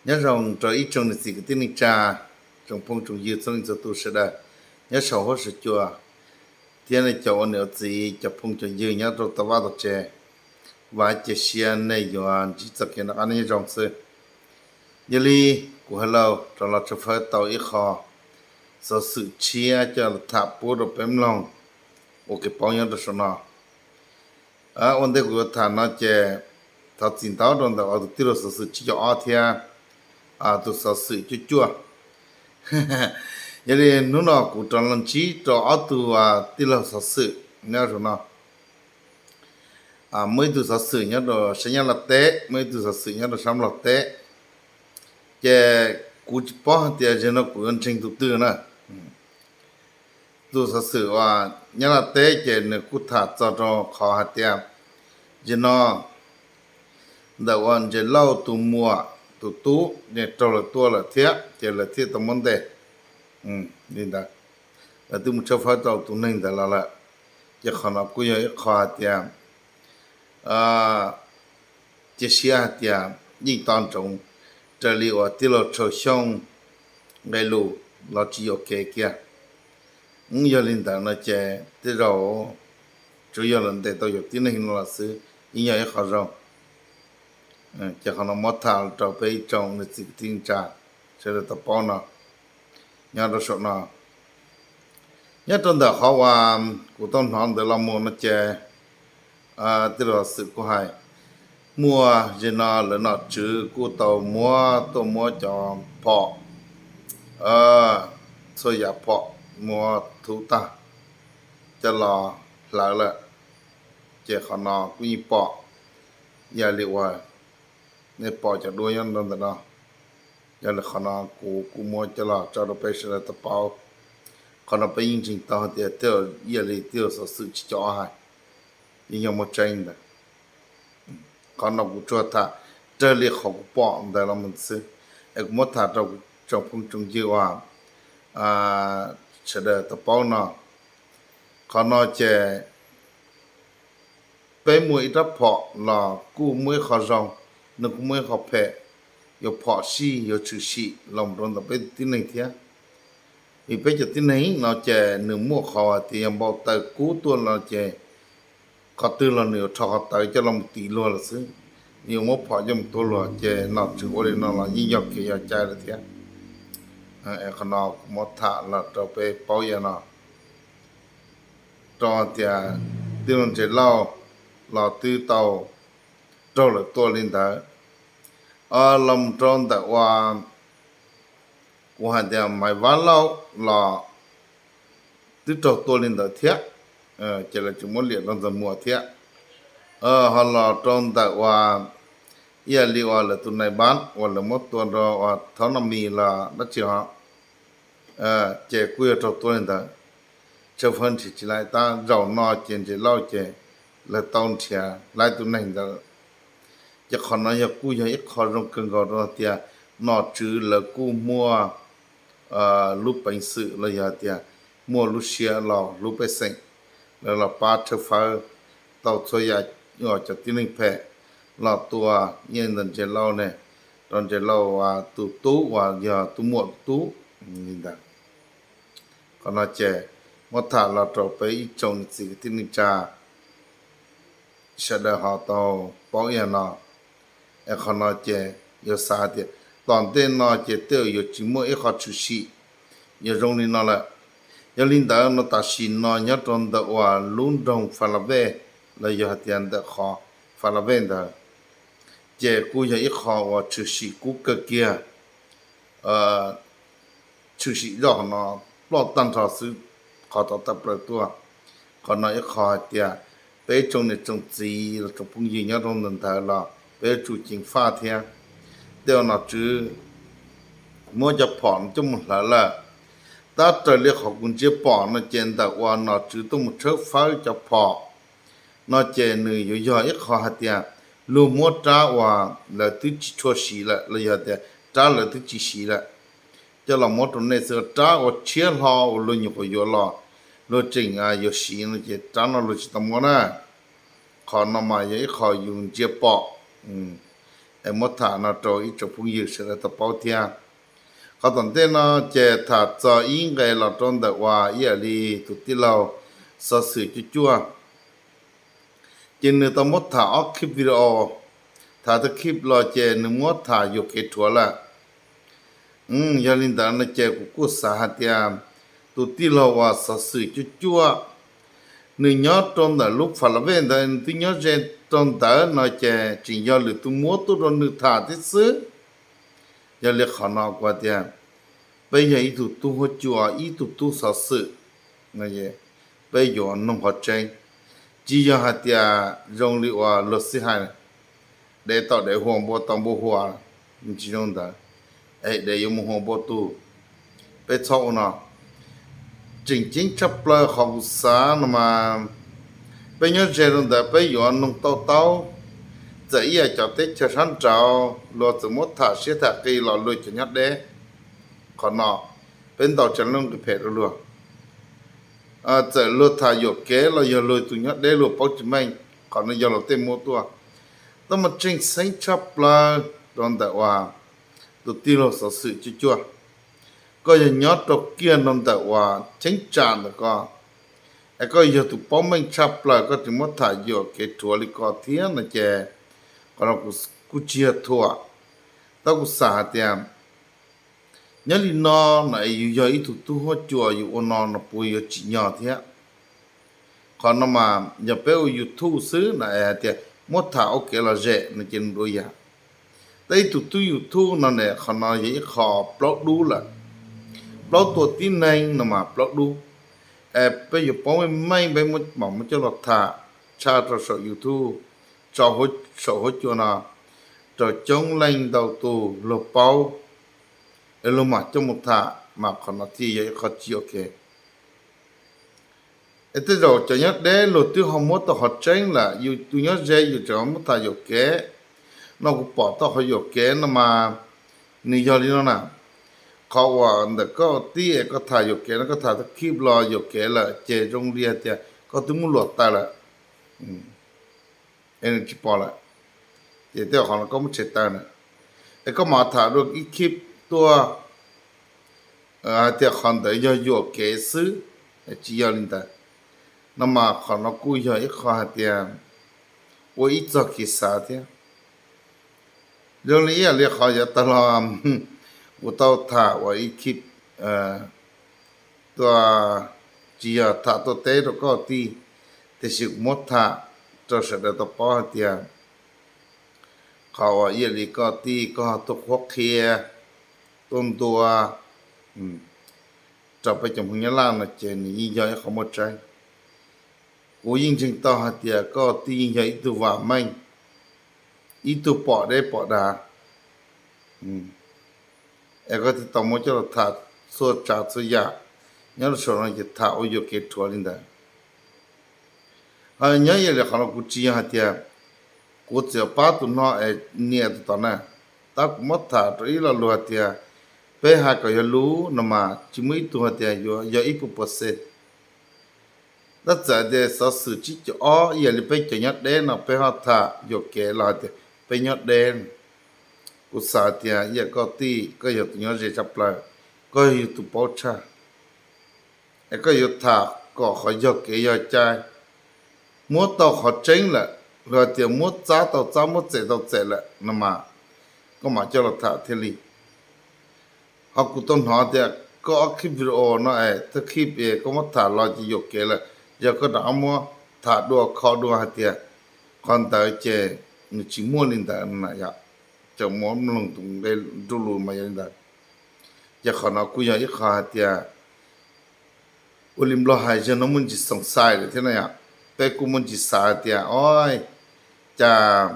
Nyob zoo rau ib tsoom niam txiv kwv tij neej tsa, tsoom phooj tsoom ywg txhua leej txhua tus sawv daws nyob saum huab saum cua, thiab nej cov ua niam ua txiv, cov phooj cov ywg nyob rau tau vaj tau tsev. Vam cia siab nej yuav ntsib txoj kev noj qab nyob zoo xwb. Yog li kuv hais lauj rov los tshawb fawb tau ib qho xov xwm tshiab coj los tham pub rau peb mloog ua kev paub nyob rau saum no. Ua ntej kuv yuav tham no ces thov txim ntau rau ntawm tus tij laug xov xwm tsib caug ob thiab tus xov xwm cuaj cuaj. Yog li hnub no kuv rov los ntsib rau ob tug tij laug xov xwm nyob rau no. Muaj ib tug xov xwm nyob rau sab Nyab Laj teb, muaj ib tug xov xwm nyob rau sab Nplog teb. Ces kuv tsis paub hais tias zaum no kuv yuav ntseeg tus twg na. Tus xov xwm uas Nyab Laj teb ces nws kuj tham txog rau qhov hais tias zaum no ntawm uas Ntses Lauj tus muam tus tub nws raug lawv tua lawm thiab ces lawv thiaj tau muab ntes li ntawd. Lawv twb mus tshawb fawb rau tus neeg ntawd los lawm. Ces qhov no kuj yog ib qho hais tias cia siab hais tias yeej to ntsoov raws li uas tij laug Tshaus Xyooj nqe lus los tsis yuam kev kiag. Yog li ntawd no ces tej zaum tsuas yog lawv ntes tau yus tib neeg no los xwb yeej yog ib qho zoo. Ces qhov no muab tham rau peb ib tsoom niam txiv kwv tij neej tsa sawv daws tau paub no nyob rau saum no. Nyob rau ntawm qhov uas kuv tau hnov ntawd los mus no ces tij laug xov xwm kuj hais muaj zaum no lawv nom tswv kuj tau muab tuaj muab cov phom, txhua yam phom muab thub tag coj los hlawv lawm. Ces qhov no kuj yeej pom ib yam li uas nej pom cov duab nyob rau ntawm no. Yog li qhov no kuv kuj muab coj los tso rau peb sawv daws tau paub. Qhov no peb yeej ntseeg tau hais tias tej zaum ib yam li tij laug xov xwm tsib caug ob hais, yeej yog muaj tseeb ntawd. Qhov no kuv tsuas tham raws li qhov kuv pom ntawd los mus xwb, es kuv muab tham rau tsoom phooj tsoom ywg uas sawv daws tau paub no. Qhov no ces peb muaj ib rab phom los kuj muaj ib qho zoo, nws kuj muaj ib qho phem, yuav phom sij yuav tshwm sim los rau ntawm peb tib neeg thiab. Vim peb cov tib neeg no ces nws muaj qhov hais tias yog npau taws kub tuaj no ces qhov twg los nws yuav rho qhov tawv coj los mus tis luag lawm xwb, nws yuav muab phom coj mus tua luag ces nom tswv ua li no los yeej yog kev yog cai lawm thiab. Qhov no kuv muab tham los rau peb paub yam no rau tias tij laug Ntses Lauj los twb tau raug lawv tua li ntawd. Los mus rau ntawm uas kuv hais tias Maiv Vab Lauj los twb raug tua li ntawd thiab, ces lawv tseem muab liam rau Ntxawg Muas thiab. Ho los rau ntawm uas ib yam li uas lawv tus nais npab uas lawv muab tua rau uas Thaub Noj Mis los dab tsi ho, ces kuj yog raug tua li ntawd. Tshawb fawb nrhiav tsis laib tab zaum no ces Ntses Lauj ces lawv tau nrhiav laib tus neeg ntawd. Ces qhov no yog kuj yog ib qho zoo kawg nkaus rau tias nom tswv lawv kuj muaj lub peev xwm los yog tias muaj lub siab los hlub pej xeem, lawv los pab tshawb fawb tau txhua yam uas cov tib neeg phem los tua ib yam ntawm Ntses Lauj ne, rau Ntses Lauj tus tub uas yog tus muam tus tub li ntawd. Qhov no ces muab tham los rau peb ib tsoom niam txiv kwv tij neej tsa sawv daws ho tau paub ib yam no. Es qhov no ces yuav xav tias tom ntej no ces tej zaum yuav tsis muaj ib qho tshwm sim yuav zoo li no lawm. Yog li ntawd no tam sim no nyob rau ntawm uas lub nroog Fas Las Vej los yog hais tias ntawm qhov Fas Las Vej ntawd, ces kuj yog ib qho uas tshwm sim kub kawg kiag. Tshwm sim zoj qhov no ploj tag nrho xwb, qhov tod tawm plaws tuaj. Qhov no ib qho hais tias peb tsoom niam tsoom txiv los tsoom phooj ywg nyob rau ntawm ntawd los peb yuav tsum ceev faj thiab. Tej uas nom tswv muab cov phom coj mus hlawv lawm, tab raws li qhov kuv ntsia pom no ces ntawm uas nom tswv tuaj mus tshawb fawb cov phom no ces nws yuav yog ib qho hais tias luag muab rab uas lawv twb tsis tshua siv lawm los yog tias rab lawv twb tsis siv lawm coj los muab rau nej xwb, rab uas tshiab hlo uas luag nyuam qhuav yuav los luag tseem yuav siv no ces rab no luag tsis tau muab na. Qhov no mas yog ib qho yus ntsia pom. Es muab tham no rau ib tsoom phooj ywg sawv daws tau paub thiab. Qhov tom ntej no ces tham txog ib nqe los rau ntawm uas ib yam li tus tij laug xov xwm cuaj cuaj, ces nws tau muab tham ob clip video, tham tag clip los ces nws muab tham yuam kev rhuav lawm. Yog li ntawd no ces kuv kuj xav hais tias tus tij laug uas xov xwm cuaj cuaj, nws nyob rau ntawm lub Falavej ntawd, nws twb nyob ze rau ntawd no ces tseem yog lwm tus muab tuaj rau nws tham thiab xwb. Yog li qhov no kuv hais tias peb yog ib tug tub huab cua, ib tug tub xov xwm, peb yuav nug qhov tseeb, tsis yog hais tias zoo li uas luag xib hais, dev tau dev hua, npua tau npua hua, tsis zoo ntawd, es dev yuav mus hua npua tug. Peb txhob ua no. Tseem ceeb tshaj plaws qhov kuv xav no mas, peb nyob ze rau ntawd peb yuav nug tau taub, txawm ib yam cov teb chaws sab nraud luag txawm muab tham siab tham qis los luag cov nyob deb, qhov no peb ntaus tsa lub nqi phem rau luag. Txawm luag tham yuam kev los yog luag tus nyob deb luag paub tsis meej, qhov no yog luag tej muab tuaj. Tab mas tseem ceeb tshaj plaws rau ntawm uas tus tij laug xov xwm cuaj cuaj, koj yog nyob rau kiag rau ntawm uas cheeb tsam ntawm ko, es koj yog tus paub meej tshaj plaws koj tseem muab tham yuam kev rhuav li ko thiab no ces qhov no kuj tsis yog thuam. Tab kuv xav hais tias nyob li no no es yus yog ib tug tub huab cua yus ua no no puas yuav tsim nyog thiab? Qhov no mas yog peb ua YouTube xwb no es hais tias muab tham ua kev lom zem no ces nws dua yam. Tab ib tug tub YouTube no ne qhov no yog ib qho plaub dub lawm. Plaub tua tib neeg no mas plaub dub. Es peb yuav paub meej meej peb mam muab coj los tham tshaj rau saum YouTube, tso saum huab cua no rau coob leej ntau tus luag paub, es luag mam coj mus tham mas qhov no thiaj yog ib qho tsis ok. Es tej zaum cov nyob deb luag twb ho muab tau qhov tseeb lawm, yus tus nyob ze yus tseem muab tham yuam kev. No kuv pom tau qhov yuam kev no mas nws yog li no na. Qhov uas ntawm koj tij es koj tham yuam kev no koj tham tag kib los yuam kev lawm ces zoo li hais tias koj twb muab luam tawm lawm, es nws tsis pom lawm, ces tej qhov no koj muab tshem tawm na. Es koj mam tham dua ib khib tuaj hais tias qhov ntawd yog yuam kev xwb, tsis yog li ntawd, no mas qhov no kuj yog ib qho hais tias ua ib txog kev xav thiab. Zoo li ib yam li qhov yav tag los kuv tau tham uas ib khib tuaj, tsis yog tham tuaj teb rau koj tij, tiam sis kuv muab tham rau sawv daws tau paub hais tias qhov uas ib yam li koj tij koj tuaj qhuab qhia, tuaj ntua rau peb cov Hmoob Nyab Laj no ces nws yeej yog ib qho muaj tseeb. Kuv yeej ntseeg tau hais tias koj tij yeej yog ib tug vam meej, ib tug pom deb pom dav, es koj thiaj tau muab coj los tham txhua tsav txhua yam nyob rau saum no ces tham ua yuam kev rhuav li ntawd. Ho nyob ib yam li qhov no kuv tsis yog hais tias kuv txawm pab tus no es nias tus tom na, tab kuv muab tham rau ib lo lus hais tias peb hais kom yog lus no mas tsis muaj ib tug hais tias yuav yog ib puas percent. Tab txawm tias xov xwm tsib caug ob ib yam li peb cov nyob deb no peb ho tham yuam kev los hais tias peb nyob deb. Kuv xav tias ib yam koj tij koj yog tus nyob ze tshaj plaws, koj yog tus paub tshaj, es koj yuav tham kom qhov yog kev yog cai, muab tau qhov tseeb lawm, los tias muab txab tau txab muab txem tau txem lawm no mas koj mam coj los tham thiaj li. Ho kuv tau hnov tias koj ob clip video no es thawj clip koj muab tham los ces yuam kev lawm, yog koj rov qab muab tham dua kho dua hais tias qhov ntawd ces nws tsis muaj li ntawd na yom. Tseem muab mloog tus nqe nruj lus mas yog li ntawd. Ces qhov no kuj yog ib qho hais tias ua li Nplog hais yog no muaj ntsis xoom xais lawm thiab na yom. Peb kuj muaj ntsis xav hais tias o, cas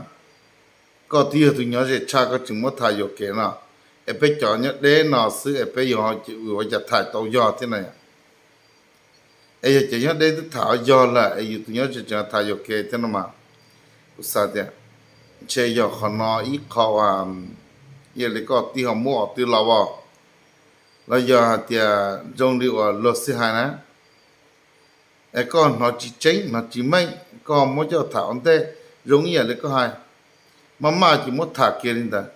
koj twb yog tus nyob ze tshaj koj tseem muab tham yuam kev no, es peb cov nyob deb no xwb es peb yuav ua cas tham tau yog thiab na yom. Es yog cov nyob deb twb tham yog lawm es yus tus nyob ze tseem tham yuam kev thiab no mas, kuv xav tias ntshe yog qhov no ib qho ua, ib yam li koj tij ho muab os twb los as, los yog hais tias zoo li uas luag xij hais na, es koj hnov tsis tseeb hnov tsis meej koj muab coj tham ua ntej, zoo ib yam li koj hais, maj maj ces muab tham kiag li ntawd.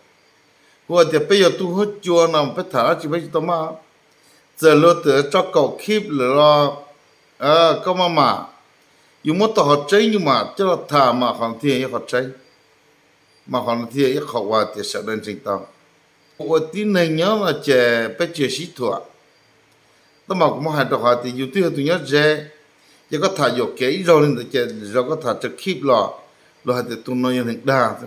Kuv hais tias peb yog tub huab cua no peb tham dab tsi peb tsis tau maj. Txawm luag twb tso kaum khib lawm los koj maj mam, yus muab tau qhov tseeb yus mam coj los tham mas qhov no thiaj yog ib qhov tseeb, mas qhov no thiaj yog ib qho uas tias sawv daws ntseeg tau. Ua tib neeg nyob no ces peb tsis sib thuam. Tab mas kuv muab hais rau qhov tias yus twb yog tus nyob ze, ces koj tham yuam kev ib zaug li ntawd ces zov koj tham tsawg khib los luag hais tias tus no yog neeg dag,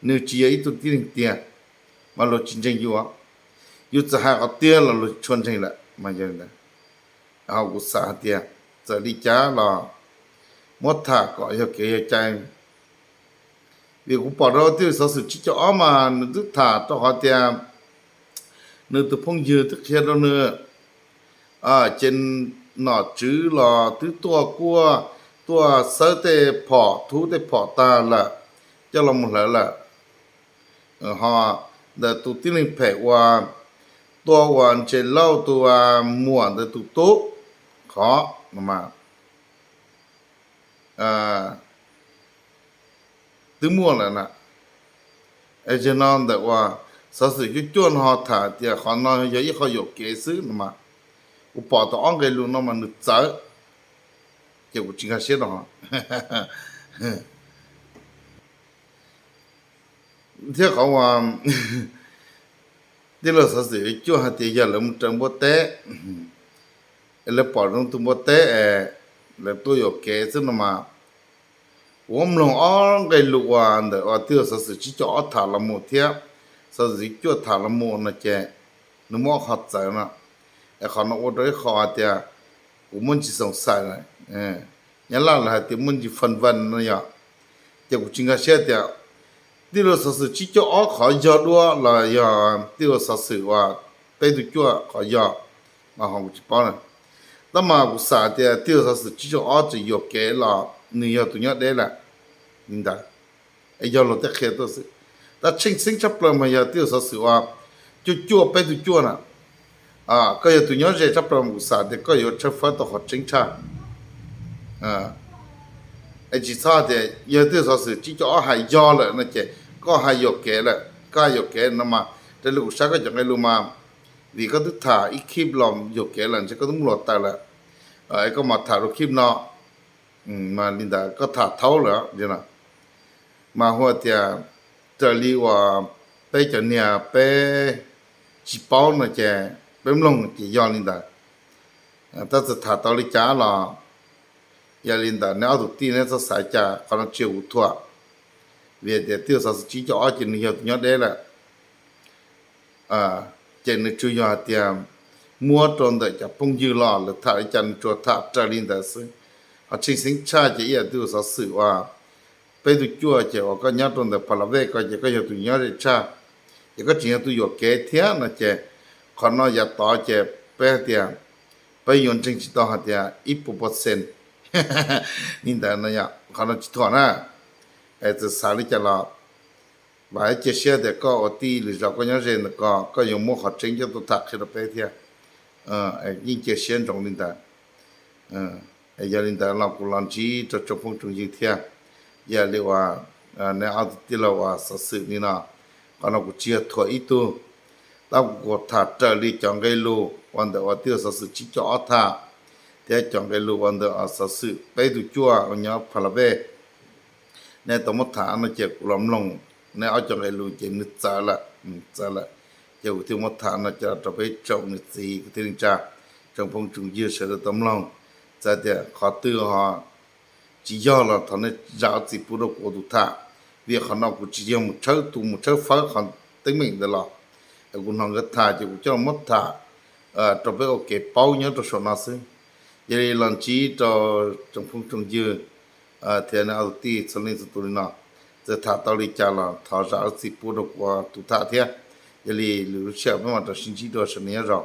nws tsis yog ib tug tib neeg tiag, mas luag tsis ntseeg yus. Yus txawm hais qhov tiag los luag tsis tshua ntseeg lawm mas yog li ntawd. Ho kuv xav hais tias txawm li cas los muab tham kom yog kev yog cai. Vim kuv pom rau tij laug Xov Xwm Tsib Caug Ob mas nws twb tham rau qhov tias nws tus phooj ywg twb qhia rau nws, ces nom tswv los twb tuaj kuaj, tuaj xawb tej phom thub tej phom tag lawm coj los mus hlawv lawm. Ho ntawm tus tib neeg phem uas tuaj ua Ntses Lauj tus muam ntawd tus tub, qhov no mas twb muaj lawm na. Es yog no ntawm uas Xov Xwm Cuaj Cuaj no ho tham tias qhov no yog ib qho yuam kev xwb no mas, kuv pom tau ob nqe lus no mas nws txawv, ces kuv tsis nkag siab rau. Thiab qhov uas tij laug Xov Xwm Cuaj Cuaj hais tias yog lawv mus raws npua teb, es lawv pom zoo tus npua teb es lawv tuaj yuam kev xwb no mas, kuv muab mloog ob nqe lus uas ntawm uas tij laug Xov Xwm Tsib Caug Ob tham los mus thiab Xov Xwm Cuaj tham los mus no ces nws muaj ob qho txawv no. Es qhov no ua rau ib qho hais tias kuv muaj ntsis xoom xais, Nyab Laj lawv hais tias muaj ntsis fan van no yog, ces kuv tsis nkag siab tias tij laug Xov Xwm Tsib Caug Ob qhov yog dua los yog tij laug Xov Xwm uas Peb Caug Cuaj qhov yog, mas ho kuv tsis paub na. Tab mas kuv xav tias tij laug Xov Xwm Tsib Caug Ob tseem yuam kev los nws yog tus nyob deb lawm li ntawd. Es yog luag tej qhia tuaj xwb. Tab tsheej xeeb tshaj plaws mas yog tij laug Xov Xwm uas Cuaj Cuaj Peb Caug Cuaj na, koj yog tus nyob ze tshaj plaws mas kuv xav tias koj yuav tshawb fawb tau qhov tseeb tshaj. Es tsis txhob tias yog tij laug Xov Xwm Tsib Caug Ob hais yog lawm no ces koj hais yuam kev lawm, koj hais yuam kev no mas raws li kuv saib koj cov nqe lus mas, vim koj twb tham ib khib los yuam kev lawm ntshe koj twb muaj luag taws lawm, es koj mam tham rau khib no. Mas li ntawd koj tham thaub lawm, mas hu tias raws li uas peb cov niag peb tsis paub no ces peb mloog ces yog li ntawd. Tab txawm tham tau li cas los yog li ntawd, neb ob tug tij neb txhob xav cas, qhov no tsis yog kuv thuam, vim hais tias tij laug Xov Xwm Tsib Caug Ob ces nws yog tus nyob deb lawm. Ces nws tsuas yog hais tias muab rau ntawm cov phooj ywg los lawv tham li cas nws tsuas tham raws li ntawd xwb. Ho tsheej xeeb tshaj ces ib yam tij laug Xov Xwm uas Peb Caug Cuaj ces uas koj nyob rau ntawm Pha La Vej ko ces koj yog tus nyob ze tshaj, ces koj tseem yog tus yuam kev thiab no ces qhov no yav tod ces peb hais tias peb yuav ntseeg tsis tau hais tias ib puas percent li ntawd no, qhov no tsis thuam na. Es txawm xav li cas los vam thiab cia siab tias koj ua tij lwm zaus koj nyob ze ntawm ko koj yuav muab qhov tseeb coj tuaj tham qhia rau peb thiab. Yeej cia siab ntsoov li ntawd. Yog li ntawd los kuv los ntsib rau tsoom phooj tsoom ywg thiab, yog li uas neb ob tij laug uas Xov Xwm li no, qhov no kuv tsis yog thuam ib tug, tab kuv tham raws li cov nqe lus uas ntawm uas tij laug Xov Xwm Tsib Caug Ob tham, thiab cov nqe lus uas ntawm Xov Xwm Peb Caug Cuaj uas nyob Pha La Vej. Neb tau muab tham no ces kuv los mloog neb ob cov nqe lus ces nws txawv lawm, txawv lawm, ces kuv thiaj muab tham no coj rau peb tsoom niam txiv kwv tij neej tsa, tsoom phooj tsoom ywg sawv daws tau mloog. Txawm tias qhov twg ho tsis yog los thov nej zam txim pub rau kuv ua tus tham, vim qhov no kuv tsis yog mus tshawb tus mus tshawb fawb qhov teeb meem ntawd los. Kuv hnov nkawd tham ces kuv coj los muab tham rau peb ua kev paub nyob rau saum no xwb. Yog li los ntsib rau tsoom phooj tsoom ywg thiab neb ob tij txhua leej txhua tus li no, txawm tham tau li cas los thov zam txim pub rau kuv ua tus tham thiab. Yog li lwm lub sij hawm peb mam rov sib ntsib dua, sawv daws nyob zoo.